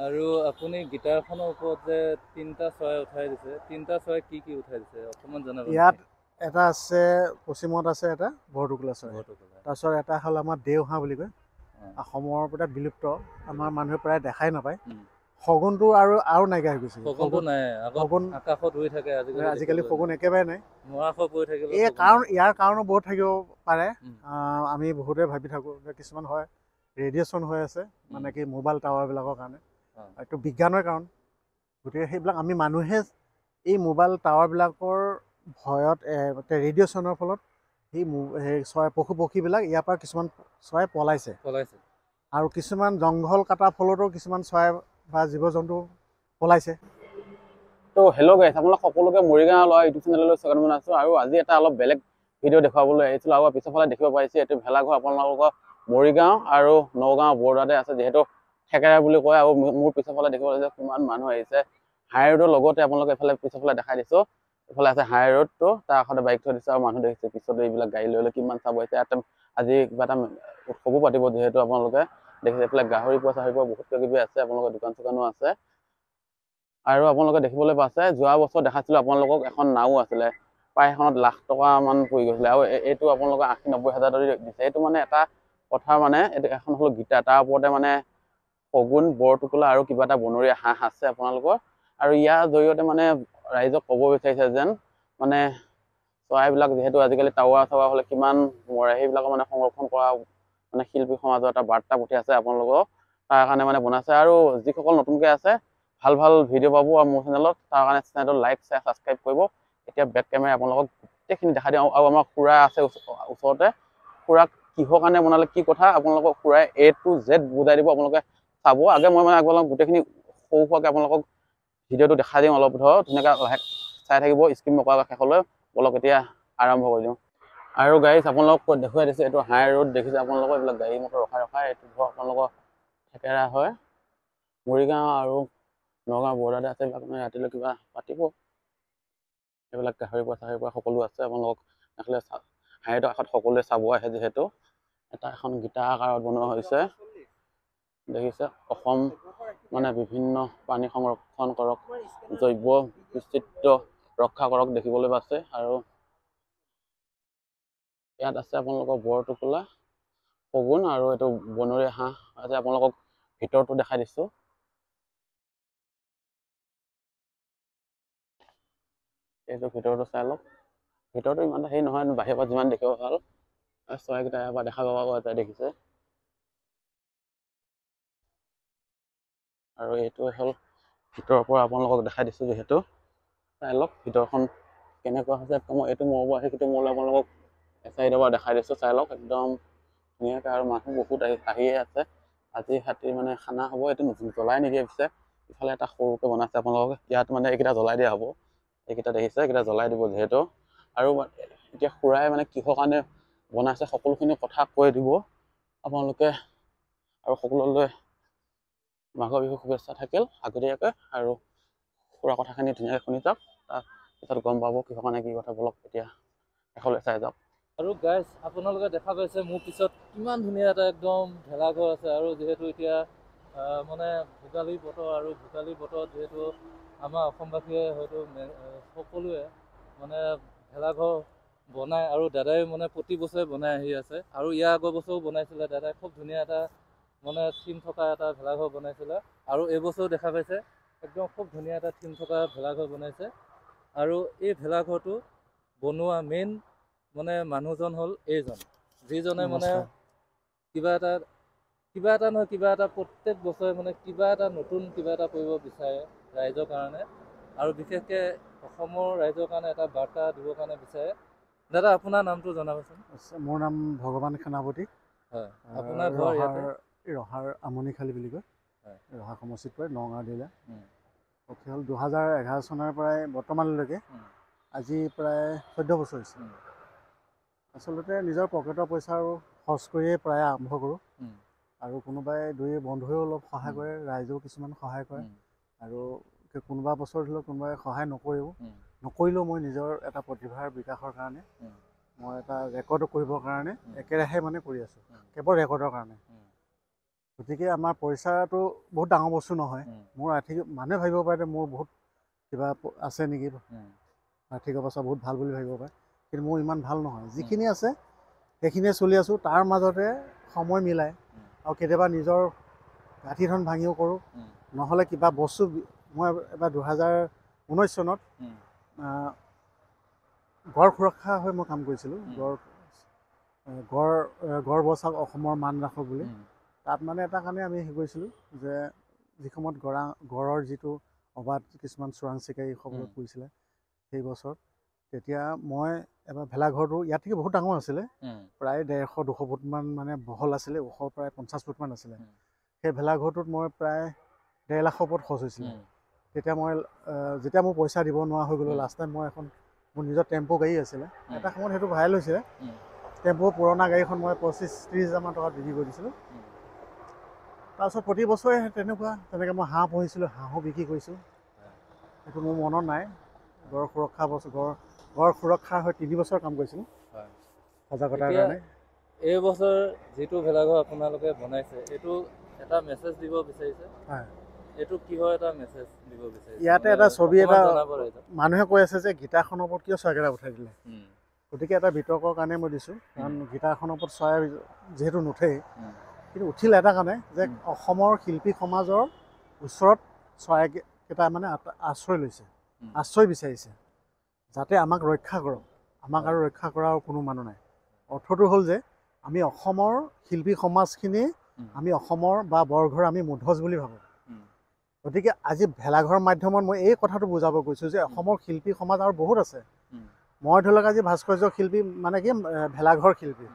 আৰু আপুনি গীটাৰখনৰ ওপৰত যে তিনিটা চৰাই উঠাই দিছে, তিনিটা চৰাই কি কি উঠাই দিছে অকণমান জনাব? ইয়াত এটা আছে, পশ্চিমত আছে এটা বৰটোকোলা চৰাই, তাৰপিছত এটা হ'ল আমাৰ দেওহাঁহ বুলি কয়, অসমৰ পৰা বিলুপ্ত, আমাৰ মানুহে প্ৰায় দেখাই নাপায়। শগুনটো আৰু নাইকিয়া হৈ গৈছে। শগুন আকাশত উৰি থাকে, আজিকালি শগুন একেবাৰে নাই। এই কাৰণ ইয়াৰ কাৰণো বহুত থাকিব পাৰে, আমি বহুতে ভাবি থাকোঁ যে কিছুমান হয় ৰেডিয়েশ্যন হৈ আছে, মানে কি মোবাইল টাৱাৰবিলাকৰ কাৰণে, এইটো বিজ্ঞানৰ কাৰণ। গতিকে সেইবিলাক আমি মানুহে এই মোবাইল টাৱাৰবিলাকৰ ভয়ত ৰেডিয়েশ্যনৰ ফলত সেই চৰাই পশু পক্ষীবিলাক ইয়াৰ পৰা কিছুমান চৰাই পলাইছে, আৰু কিছুমান জংঘল কটাৰ ফলতো কিছুমান চৰাই বা জীৱ জন্তু পলাইছে। তো হেল্ল' গাইছ, আপোনালোক সকলোকে মৰিগাঁও ল'ৰা ইউটিউব চেনেললৈ স্বাগতম জনাইছোঁ। আৰু আজি এটা অলপ বেলেগ ভিডিঅ' দেখুৱাবলৈ আহিছিলোঁ। আৰু পিছৰফালে দেখিব পাৰিছে এইটো ভেলাঘৰ আপোনালোকৰ মৰিগাঁও আৰু নগাঁও বৰ্ডাৰতে আছে, যিহেতু থেকেৰা বুলি কয়। আৰু মোৰ পিছৰফালে দেখিব পাৰিছে কিমান মানুহ আহিছে। হাই ৰোডৰ লগতে আপোনালোকে এইফালে পিছৰফালে দেখাই দিছোঁ, এইফালে আছে হাই ৰোডটো, তাৰ কাষতে বাইক থৈ দিছে আৰু মানুহ দেখিছে পিছত এইবিলাক গাড়ী লৈ লৈ কিমান চাব আহিছে। ইয়াতে আজি কিবা এটা উৎসৱো পাতিব, যিহেতু আপোনালোকে দেখিছে এইফালে গাহৰি পোৱা চাহৰি পোৱা বহুত কিবা কিবি আছে, আপোনালোকৰ দোকান চোকানো আছে। আৰু আপোনালোকে দেখিবলৈ পাইছে যোৱা বছৰ দেখাইছিলোঁ আপোনালোকক এখন নাও আছিলে, প্ৰায় সেইখনত লাখ টকামান পৰি গৈছিলে। আৰু এইটো আপোনালোকৰ 80-90 হাজাৰ ধৰি দিছে। এইটো মানে এটা কথা, মানে এইটো এখন হ'ল গীতা, তাৰ ওপৰতে মানে শগুন, বৰটোকোলা আৰু কিবা এটা বনৰীয়া হাঁহ আছে আপোনালোকৰ। আৰু ইয়াৰ জৰিয়তে মানে ৰাইজক ক'ব বিচাৰিছে যেন মানে চৰাইবিলাক যিহেতু আজিকালি টাৱাৰ চাৱাৰ হ'লে কিমান মৰে, সেইবিলাকৰ মানে সংৰক্ষণ কৰা মানে শিল্পী সমাজৰ এটা বাৰ্তা পঠিয়াইছে আপোনালোকক, তাৰ কাৰণে মানে বনাইছে। আৰু যিসকল নতুনকৈ আছে ভাল ভাল ভিডিঅ' পাব আৰু মোৰ চেনেলত, তাৰ কাৰণে চেনেলটো লাইক শ্বেয়াৰ ছাবস্ক্ৰাইব কৰিব। এতিয়া বেক কেমেৰা আপোনালোকক গোটেইখিনি দেখাই দিওঁ। আৰু আমাৰ খুৰা আছে ওচৰতে, খুৰাক কিহৰ কাৰণে বনালে কি কথা আপোনালোকক খুৰাই এ টু জেড বুজাই দিব, আপোনালোকে চাব। আগে মই মানে আপোনালোকক গোটেইখিনি সৰু সুৰাকৈ আপোনালোকক ভিডিঅ'টো দেখাই দিওঁ অলপ, ধৰক ধুনীয়াকৈ লাহে চাই থাকিব স্ক্ৰীন নকৰাকৈ শেষলৈ। বলক এতিয়া আৰম্ভ কৰি দিওঁ। আৰু গাড়ী আপোনালোকক দেখুৱাই দিছে, এইটো হাই ৰোড দেখিছে আপোনালোকৰ, এইবিলাক গাড়ী মটৰ ৰখাই ৰখাই। এইটো ধৰক আপোনালোকৰ থেকেৰা হয়, মৰিগাঁও আৰু নগাঁও বৰ্ডাৰতে আছে। এইবিলাক মানে ৰাতিলৈ কিবা পাতিব, এইবিলাক গাহৰি পোৱা চাহৰি পোৱা সকলো আছে। আপোনালোকক নহ'লে হাই ৰোডৰ কাষত সকলোৱে চাব আহে, যিহেতু এটা এখন গীতা আকাৰত বনোৱা হৈছে দেখিছে। অসম মানে বিভিন্ন পানী সংৰক্ষণ কৰক, জৈৱ বৈচিত্ৰ্য ৰক্ষা কৰক দেখিবলৈ পাইছে। আৰু ইয়াত আছে আপোনালোকৰ বৰটোকোলা, শগুন আৰু এইটো বনৰীয়া হাঁহ আছে। আপোনালোকক ভিতৰটো দেখাই দিছোঁ। এইটো ভিতৰটো চাই লওক, ভিতৰটো ইমান হেৰি নহয়, বাহিৰৰ পৰা যিমান দেখিব ভাল। চৰাইকেইটা ইয়াৰ পৰা দেখা পাব যায় দেখিছে। আৰু এইটো হ'ল ভিতৰৰ পৰা আপোনালোকক দেখাই দিছোঁ, যিহেতু চাই লওক ভিতৰখন কেনেকুৱা হৈছে। মই এইটো মূৰৰ পৰা সেইটো মূৰলৈ আপোনালোকক চাইডৰ পৰা দেখাই দিছোঁ, চাই লওক একদম ধুনীয়াকৈ। আৰু মানুহ বহুত আহিয়ে আছে। আজি ৰাতি মানে খানা হ'ব, এইটো জ্বলাই নিদিয়ে পিছে। ইফালে এটা সৰুকৈ বনাইছে আপোনালোকক, ইয়াত মানে এইকেইটা জ্বলাই দিয়া হ'ব, এইকেইটা দেখিছে এইকেইটা জ্বলাই দিব যিহেতু। আৰু এতিয়া খুৰাই মানে কিহৰ কাৰণে বনাইছে সকলোখিনি কথা কৈ দিব আপোনালোকে। আৰু সকলোলৈ মাঘৰ বিহু শুভেচ্ছা থাকিল আগতীয়াকৈ। আৰু খুৰা কথাখিনি ধুনীয়াকৈ শুনি যাওক, তাৰপিছত গম পাব কিহৰ কাৰণে কি কথা। বলক এতিয়া শেষলৈ চাই যাওক। আৰু গাইজ আপোনালোকে দেখা পাইছে মোৰ পিছত কিমান ধুনীয়া এটা একদম ভেলাঘৰ আছে। আৰু যিহেতু এতিয়া মানে ভোগালী বতৰ, আৰু ভোগালী বতৰত যিহেতু আমাৰ অসমবাসীয়ে হয়তো সকলোৱে মানে ভেলাঘৰ বনায়, আৰু দাদাই মানে প্ৰতি বছৰে বনাই আহি আছে। আৰু ইয়াৰ আগৰ বছৰো বনাইছিলে দাদাই, খুব ধুনীয়া এটা মানে থিম থকা এটা ভেলাঘৰ বনাইছিলে। আৰু এইবছৰো দেখা পাইছে একদম খুব ধুনীয়া এটা থিম থকা ভেলাঘৰ বনাইছে। আৰু এই ভেলাঘৰটো বনোৱা মেইন মানে মানুহজন হ'ল এইজন, যিজনে মানে কিবা এটা নহয় কিবা এটা প্ৰত্যেক বছৰে মানে কিবা এটা নতুন কিবা এটা কৰিব বিচাৰে ৰাইজৰ কাৰণে, আৰু বিশেষকৈ অসমৰ ৰাইজৰ কাৰণে এটা বাৰ্তা দিবৰ কাৰণে বিচাৰে। দাদা আপোনাৰ নামটো জনাবচোন। মোৰ নাম ভগৱান সেনাপতি। হয়, আপোনাৰ ঘৰ ইয়াতে? ৰহাৰ আমনিখালী বুলি কয়, ৰহা সমষ্টিত পৰে, নগাঁও জিলা। হ'ল 2011 চনৰ পৰাই বৰ্তমানলৈকে আজি প্ৰায় 14 বছৰ হৈছে। আচলতে নিজৰ পকেটৰ পইচা আৰু খৰচ কৰিয়ে প্ৰায় আৰম্ভ কৰোঁ, আৰু কোনোবাই দুই বন্ধুৱেও অলপ সহায় কৰে, ৰাইজেও কিছুমান সহায় কৰে, আৰু কোনোবা বছৰ ধৰি লওক কোনোবাই সহায় নকৰেও, নকৰিলেও মই নিজৰ এটা প্ৰতিভাৰ বিকাশৰ কাৰণে মই এটা ৰেকৰ্ড কৰিবৰ কাৰণে একেৰাহে মানে কৰি আছোঁ, কেৱল ৰেকৰ্ডৰ কাৰণে। গতিকে আমাৰ পইচাটো বহুত ডাঙৰ বস্তু নহয়। মোৰ আৰ্থিক, মানুহে ভাবিব পাৰে মোৰ বহুত কিবা আছে নেকি, আৰ্থিক অৱস্থা বহুত ভাল বুলি ভাবিব পাৰে, কিন্তু মোৰ ইমান ভাল নহয়। যিখিনি আছে সেইখিনিয়ে চলি আছোঁ, তাৰ মাজতে সময় মিলাই আৰু কেতিয়াবা নিজৰ গাঁঠি ধন ভাঙিও কৰোঁ, নহ'লে কিবা বস্তু। মই এবাৰ 2019 চনত গড় সুৰক্ষা হৈ মই কাম কৰিছিলোঁ, গড় গড় বচাওক অসমৰ মান ৰাখক বুলি। তাত মানে এটা কাৰণে আমি হেৰি কৰিছিলোঁ যে যি সময়ত গড়ৰ যিটো অবাধ কিছুমান চোৰাং চিকাৰীসকলে কৰিছিলে সেই বছৰত, তেতিয়া মই এবাৰ ভেলাঘৰটো ইয়াত থেকে বহুত ডাঙৰ আছিলে, প্ৰায় 150-200 ফুটমান মানে বহল আছিলে, ওখ প্ৰায় 50 ফুটমান আছিলে। সেই ভেলাঘৰটোত মই প্ৰায় 1.5 লাখৰ ওপৰত খৰচ হৈছিলে। তেতিয়া মই যেতিয়া মোৰ পইচা দিব নোৱাৰা হৈ গ'লোঁ, লাষ্ট টাইম মই এখন মোৰ নিজৰ টেম্প' গাড়ী আছিলে, এটা সময়ত সেইটো ভাইৰেল হৈছিলে, টেম্প' পুৰণা গাড়ীখন মই 25-30 হাজাৰমান টকাত বিক্ৰী কৰি দিছিলোঁ। তাৰপিছত প্ৰতি বছৰে তেনেকৈ মই হাঁহ পুহিছিলোঁ, হাঁহো বিক্ৰী কৰিছোঁ, সেইটো মোৰ মনত নাই। গড় সুৰক্ষা বছৰ গড় সুৰক্ষা হৈ 3 বছৰ কাম কৰিছিলোঁ সজাগতাৰ কাৰণে। এই বছৰ যিটো ভেলাঘৰ আপোনালোকে বনাইছে, এইটো এটা মেছেজ দিব বিচাৰিছে, এইটো কিহৰ এটা মেছেজ দিব বিচাৰিছে? ইয়াতে এটা ছবি এটা মানুহে কৈ আছে যে গীতাখনৰ ওপৰত কিয় চৰাইকেইটা উঠাই দিলে, গতিকে এটা বিতৰ্কৰ কাৰণে মই দিছোঁ, কাৰণ গীতাখনৰ ওপৰত চৰাই যিহেতু নুঠেই, কিন্তু উঠিল এটা কাৰণে যে অসমৰ শিল্পী সমাজৰ ওচৰত চৰাইকেইটা মানে আশ্ৰয় লৈছে, আশ্ৰয় বিচাৰিছে, যাতে আমাক ৰক্ষা কৰক, আমাক আৰু ৰক্ষা কৰাৰ কোনো মানুহ নাই। অৰ্থটো হ'ল যে আমি অসমৰ শিল্পী সমাজখিনি আমি অসমৰ বা বৰঘৰ আমি মুধচ বুলি ভাবোঁ। গতিকে আজি ভেলাঘৰ মাধ্যমত মই এই কথাটো বুজাব গৈছোঁ যে অসমৰ শিল্পী সমাজ আৰু বহুত আছে। মই ধৰি লওক আজি ভাস্কৰ্য শিল্পী মানে কি ভেলাঘৰ শিল্পী,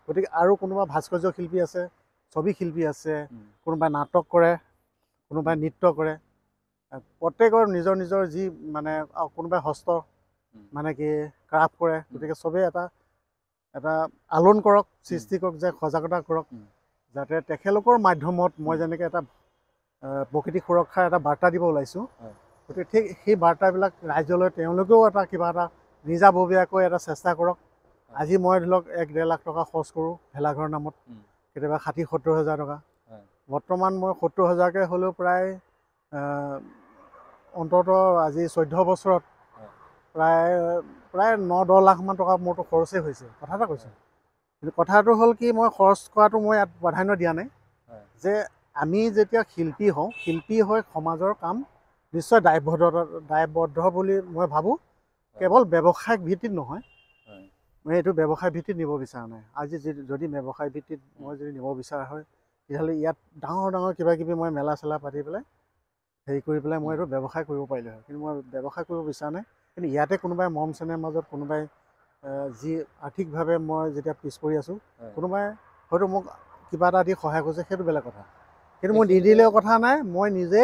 গতিকে আৰু কোনোবা ভাস্কৰ্য শিল্পী আছে, ছবি শিল্পী আছে, কোনোবাই নাটক কৰে, কোনোবাই নৃত্য কৰে, প্ৰত্যেকৰ নিজৰ নিজৰ যি মানে কোনোবাই হস্ত মানে কি ক্ৰাফ্ট কৰে। গতিকে চবেই এটা এটা আলোন কৰক, সৃষ্টি কৰক, যে সজাগতা কৰক, যাতে তেখেতলোকৰ মাধ্যমত মই যেনেকৈ এটা প্ৰকৃতি সুৰক্ষাৰ এটা বাৰ্তা দিব ওলাইছোঁ, গতিকে ঠিক সেই বাৰ্তাবিলাক ৰাইজলৈ তেওঁলোকেও এটা কিবা এটা নিজাববীয়াকৈ এটা চেষ্টা কৰক। আজি মই ধৰি লওক 1-1.5 লাখ টকা খৰচ কৰোঁ ভেলাঘৰৰ নামত, কেতিয়াবা 60-70 হাজাৰ টকা, বৰ্তমান মই 70 হাজাৰকৈ হ'লেও প্ৰায় অন্ততঃ আজি 14 বছৰত প্ৰায় প্ৰায় 9-10 লাখমান টকা মোৰতো খৰচেই হৈছে। কথা এটা কৈছোঁ, কিন্তু কথাটো হ'ল কি মই খৰচ কৰাটো মই ইয়াত প্ৰাধান্য দিয়া নাই, যে আমি যেতিয়া শিল্পী হওঁ, শিল্পী হৈ সমাজৰ কাম নিশ্চয় দায়বদ্ধ বুলি মই ভাবোঁ, কেৱল ব্যৱসায়িক ভিত্তিত নহয়। মই এইটো ব্যৱসায় ভিত্তিত নিব বিচৰা নাই। আজি যদি ব্যৱসায় ভিত্তিত মই যদি নিব বিচৰা হয়, তেতিয়াহ'লে ইয়াত ডাঙৰ ডাঙৰ কিবা কিবি মই মেলা চেলা পাতি পেলাই হেৰি কৰি পেলাই মই এইটো ব্যৱসায় কৰিব পাৰিলোঁ হয়, কিন্তু মই ব্যৱসায় কৰিব বিচৰা নাই। কিন্তু ইয়াতে কোনোবাই মৰম চেনেহৰ মাজত কোনোবাই যি আৰ্থিকভাৱে মই যেতিয়া পিছ পৰি আছোঁ, কোনোবাই হয়তো মোক কিবা এটা দি সহায় কৰিছে, সেইটো বেলেগ কথা। কিন্তু মই নিদিলেও কথা নাই, মই নিজে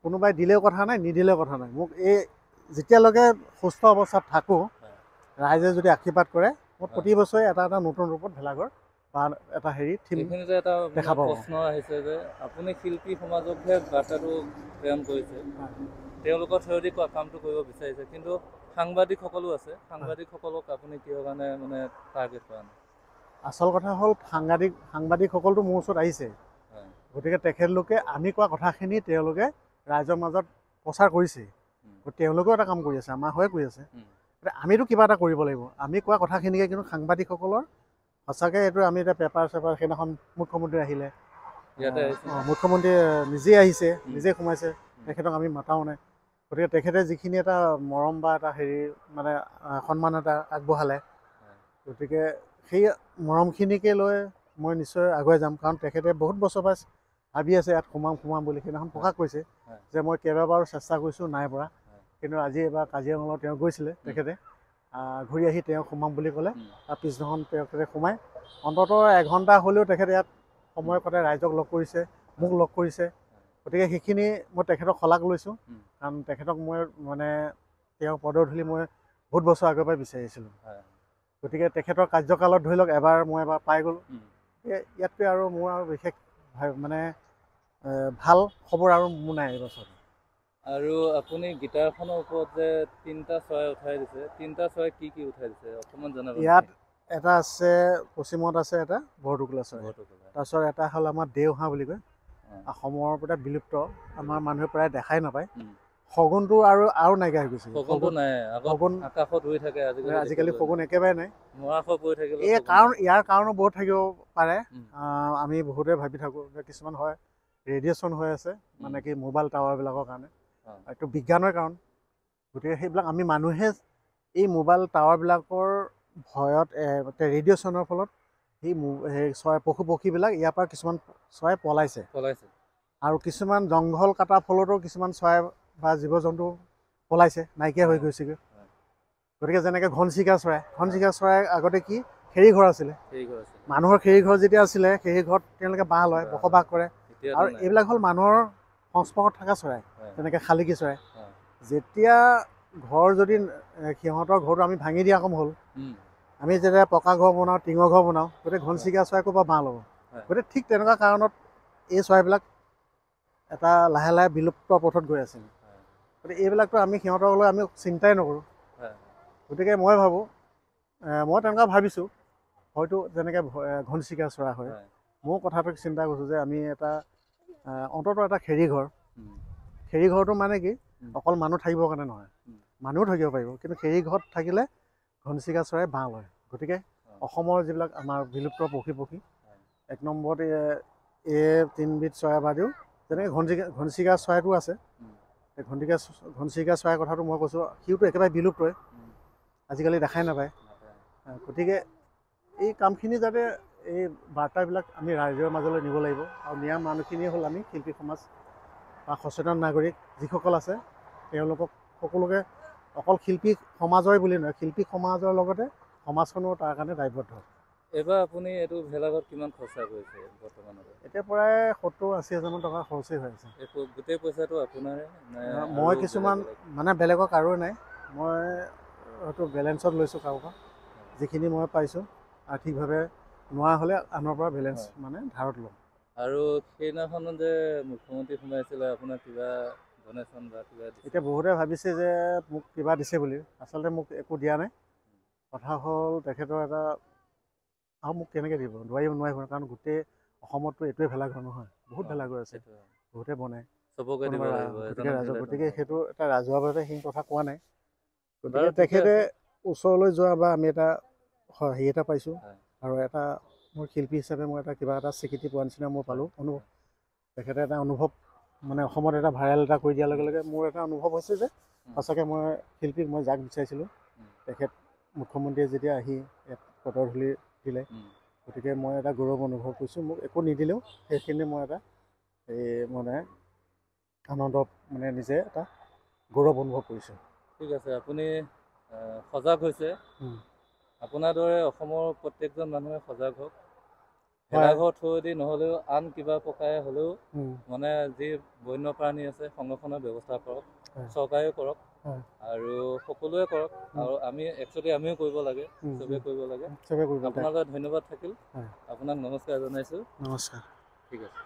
কোনোবাই দিলেও কথা নাই, নিদিলেও কথা নাই, মোক এই যেতিয়ালৈকে সুস্থ অৱস্থাত থাকোঁ, ৰাইজে যদি আশীৰ্বাদ কৰে, মই প্ৰতি বছৰে এটা এটা নতুন ৰূপত ভেলাঘৰ বা এটা হেৰি থিম এটা দেখা পাব। প্ৰশ্ন আহিছে যে আপুনি শিল্পী সমাজকহে বাৰ্তাটো প্ৰেৰণ কৰিছে, তেওঁলোকৰ থ্ৰুদি কামটো কৰিব বিচাৰিছে, কিন্তু সাংবাদিকসকলো আছে, সাংবাদিকসকলক আপুনি কিহৰ কাৰণে মানে টাৰ্গেট কৰা নাই? আচল কথা হ'ল সাংবাদিকসকলতো মোৰ ওচৰত আহিছে, গতিকে তেখেতলোকে আমি কোৱা কথাখিনি তেওঁলোকে ৰাইজৰ মাজত প্ৰচাৰ কৰিছে, তেওঁলোকেও এটা কাম কৰি আছে, আমাৰ হৈ কৰি আছে। আমিতো কিবা এটা কৰিব লাগিব, আমি কোৱা কথাখিনিকে। কিন্তু সাংবাদিকসকলৰ সঁচাকৈ এইটো আমি এতিয়া পেপাৰ চেপাৰ, সেইদিনাখন মুখ্যমন্ত্ৰী আহিলে, মুখ্যমন্ত্ৰী নিজেই আহিছে, নিজেই সোমাইছে, তেখেতক আমি মাতাও নাই। গতিকে তেখেতে যিখিনি এটা মৰম বা এটা হেৰি মানে সন্মান এটা আগবঢ়ালে, গতিকে সেই মৰমখিনিকে লৈ মই নিশ্চয় আগুৱাই যাম। কাৰণ তেখেতে বহুত বছৰ পাছ ভাবি আছে ইয়াত সোমাম সোমাম বুলি, সেইদিনাখন প্ৰকাশ কৰিছে যে মই কেইবাবাৰো চেষ্টা কৰিছোঁ নাই পৰা, কিন্তু আজি এবাৰ কাজিৰঙালৈ তেওঁ গৈছিলে, তেখেতে ঘূৰি আহি তেওঁ সোমাম বুলি ক'লে, তাৰ পিছদিনাখন তেখেতে সোমাই অন্ততঃ 1 ঘণ্টা হ'লেও তেখেতে ইয়াত সময় কটাই ৰাইজক লগ কৰিছে, মোক লগ কৰিছে। গতিকে সেইখিনি মই তেখেতক শলাগ লৈছোঁ, কাৰণ তেখেতক মই মানে তেওঁৰ পদধূলি মই বহুত বছৰ আগৰ পৰাই বিচাৰিছিলোঁ। গতিকে তেখেতৰ কাৰ্যকালত ধৰি লওক এবাৰ মই এবাৰ পাই গ'লোঁ, ইয়াতকৈ আৰু মোৰ আৰু বিশেষ মানে ভাল খবৰ আৰু মোৰ নাই এইবছৰ। আৰু আপুনি গীটাৰখনৰ ওপৰত যে 3টা চৰাই উঠাই দিছে, 3টা চৰাই কি কি উঠাই দিছে অকণমান জনাব? ইয়াত এটা আছে পশ্চিমত আছে এটা বৰটোকোলা চৰাই, তাৰপিছত এটা হ'ল আমাৰ দেওহাঁহ বুলি কয়, অসমৰ পৰা বিলুপ্ত, আমাৰ মানুহে প্ৰায় দেখাই নাপায়। শগুনটো আৰু আৰু নাইকিয়া হৈ গৈছে। শগুন আকাশত উৰি থাকে, আজিকালি শগুন একেবাৰে নাই। এই কাৰণ ইয়াৰ কাৰণো বহুত থাকিব পাৰে। আমি বহুতে ভাবি থাকোঁ যে কিছুমান হয় ৰেডিয়েশ্যন হৈ আছে, মানে কি মোবাইল টাৱাৰবিলাকৰ কাৰণে, এইটো বিজ্ঞানৰ কাৰণ। গতিকে সেইবিলাক আমি মানুহে এই মোবাইল টাৱাৰবিলাকৰ ভয়ত ৰেডিয়েশ্যনৰ ফলত সেই চৰাই পশু পক্ষীবিলাক ইয়াৰ পৰা কিছুমান চৰাই পলাইছে, আৰু কিছুমান জংঘল কটাৰ ফলতো কিছুমান চৰাই বা জীৱ জন্তু পলাইছে, নাইকিয়া হৈ গৈছেগৈ। গতিকে যেনেকৈ ঘনচিৰিকা চৰাই, ঘনচিৰিকা চৰাই আগতে কি খেৰী ঘৰ আছিলে, মানুহৰ খেৰী ঘৰ যেতিয়া আছিলে খেৰী ঘৰত তেওঁলোকে বাঁহ লয়, বসবাস কৰে। আৰু এইবিলাক হ'ল মানুহৰ সংস্পৰ্শত থকা চৰাই, যেনেকৈ শালিকী চৰাই। যেতিয়া ঘৰ যদি সিহঁতৰ ঘৰটো আমি ভাঙি দিয়া কম হ'ল, আমি যেতিয়া পকা ঘৰ বনাওঁ, টিঙৰ ঘৰ বনাওঁ, গতিকে ঘনচিৰিকা চৰাই ক'ৰ পৰা বাঁহ ল'ব? গতিকে ঠিক তেনেকুৱা কাৰণত এই চৰাইবিলাক এটা লাহে লাহে বিলুপ্ত পথত গৈ আছে। গতিকে এইবিলাকতো আমি সিহঁতক লৈ আমি চিন্তাই নকৰোঁ। গতিকে মই ভাবোঁ, মই তেনেকুৱা ভাবিছোঁ, হয়তো যেনেকৈ ঘনচিৰিকা চৰাই হয়, মোৰ কথাটোক চিন্তা কৰিছোঁ যে আমি এটা অন্ততঃ এটা খেৰী ঘৰ, খেৰী ঘৰটো মানে কি অকল মানুহ থাকিবৰ কাৰণে নহয়, মানুহো থাকিব পাৰিব, কিন্তু খেৰী ঘৰত থাকিলে ঘনচিৰিকা চৰাই বাঁহ লয়। গতিকে অসমৰ যিবিলাক আমাৰ বিলুপ্ত পক্ষী পক্ষী, এক নম্বৰত এই তিনিবিধ চৰাই বাদেও যেনেকৈ ঘনচিৰিকা চৰাইটো আছে, ঘনচিৰিকা চৰাইৰ কথাটো মই কৈছোঁ, সিওতো একেবাৰে বিলুপ্তই, আজিকালি দেখাই নাপায়। গতিকে এই কামখিনি যাতে এই বাৰ্তাবিলাক আমি ৰাইজৰ মাজলৈ নিব লাগিব, আৰু নিয়া মানুহখিনিয়ে হ'ল আমি শিল্পী সমাজ বা সচেতন নাগৰিক যিসকল আছে, তেওঁলোকক সকলোকে অকল শিল্পী সমাজৰে বুলি নহয়, শিল্পী সমাজৰ লগতে সমাজখনো তাৰ কাৰণে দায়বদ্ধ। এইবাৰ আপুনি এইটো ভেলাঘৰত কিমান খৰচা কৰিছে বৰ্তমানলৈ? এতিয়া প্ৰায় 70-80 হাজাৰমান টকা খৰচেই হৈ আছে। গোটেই পইচাটো আপোনাৰে? মই কিছুমান মানে বেলেগৰ কাৰো নাই, মই হয়তো বেলেঞ্চত লৈছোঁ কাৰোবাৰ, যিখিনি মই পাইছোঁ আৰ্থিকভাৱে নোৱাৰা হ'লে আনৰ পৰা বেলেঞ্চ মানে ধাৰত লওঁ। আৰু সেইদিনাখন যে মুখ্যমন্ত্ৰী সোমাইছিলে, আপোনাৰ কিবা ডনেশ্যন বা কিবা? এতিয়া বহুতে ভাবিছে যে মোক কিবা দিছে বুলি, আচলতে মোক একো দিয়া নাই। কথা হ'ল তেখেতৰ এটা, আৰু মোক কেনেকৈ দিব, নোৱাৰিব নোৱাৰিব, কাৰণ গোটেই অসমততো এইটোৱে ভেলাঘৰ নহয়, বহুত ভেলাঘৰ আছে, বহুতে বনায়, গতিকে ৰাজহুৱা, গতিকে সেইটো এটা ৰাজহুৱাভাৱে সেইখিনি কথা কোৱা নাই। গতিকে তেখেতে ওচৰলৈ যোৱা বা আমি এটা হেৰি এটা পাইছোঁ, আৰু এটা মোৰ শিল্পী হিচাপে মই এটা কিবা এটা স্বীকৃতি পোৱা নিচিনা মই পালোঁ অনুভৱ। তেখেতে এটা অনুভৱ মানে অসমত এটা ভাইৰেল এটা কৰি দিয়াৰ লগে লগে মোৰ এটা অনুভৱ হৈছে যে সঁচাকৈ মই শিল্পীক মই যাক বিচাৰিছিলোঁ, তেখেত মুখ্যমন্ত্ৰীয়ে যেতিয়া আহি ইয়াত পদৰ ধূলি দিলে, গতিকে মই এটা গৌৰৱ অনুভৱ কৰিছোঁ। মোক একো নিদিলেও সেইখিনি মই এটা এই মানে আনন্দ মানে নিজে এটা গৌৰৱ অনুভৱ কৰিছোঁ। ঠিক আছে, আপুনি সজাগ হৈছে, আপোনাৰ দৰে অসমৰ প্ৰত্যেকজন মানুহে সজাগ হওক। ভেলাঘৰ থ্ৰুৱেদি নহ'লেও আন কিবা প্ৰকাৰে হ'লেও মানে যি বন্যপ্ৰাণী আছে সংৰক্ষণৰ ব্যৱস্থা কৰক, চৰকাৰেও কৰক আৰু সকলোৱে কৰক, আৰু আমি একচুৱেলি আমিও কৰিব লাগে, চবেই কৰিব লাগে। আপোনালৈ ধন্যবাদ থাকিল, আপোনাক নমস্কাৰ জনাইছোঁ। নমস্কাৰ। ঠিক আছে।